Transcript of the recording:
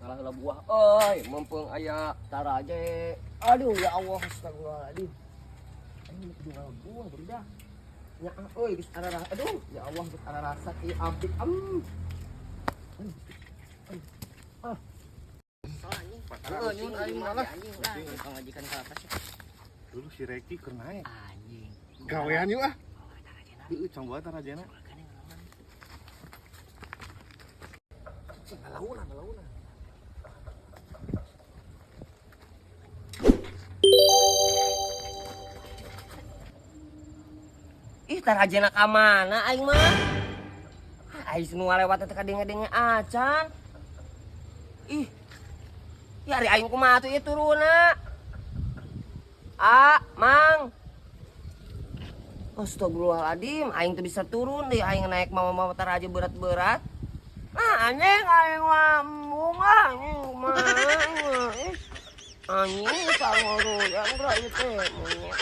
Ngalah heula buah euy, mumpung aya taraje. Aduh, ya Allah, astagfirullahaladzim. Aing kudu ngalah buah barudak. Nya ah euy geus arara. Aduh, ya Allah geus ararasa ieu abdi. Am. Ah. Heeh, nyun aing mah lah. Anjing lah, pamajikan ka atas ya. Dulu si Reki keur naik. Anjing. Gawean yuk ah. Heeh, cang buat tarajena. Ngalaunan, ngalaunan. Ih, tarajena ka mana aing mah? Aing nu ngalewat teh kadenge-denge acan. Ih. Ya ari aing kumaha atuh ieu turunna? A, Mang. Astagfirullahaladzim, aing tuh bisa turun deh, aing naik mama-mama taraje berat-berat. Ah, anjing aing mah embung ah, anjing kumaha. Ih, anjing sangoruyan bro ieu teh monyet.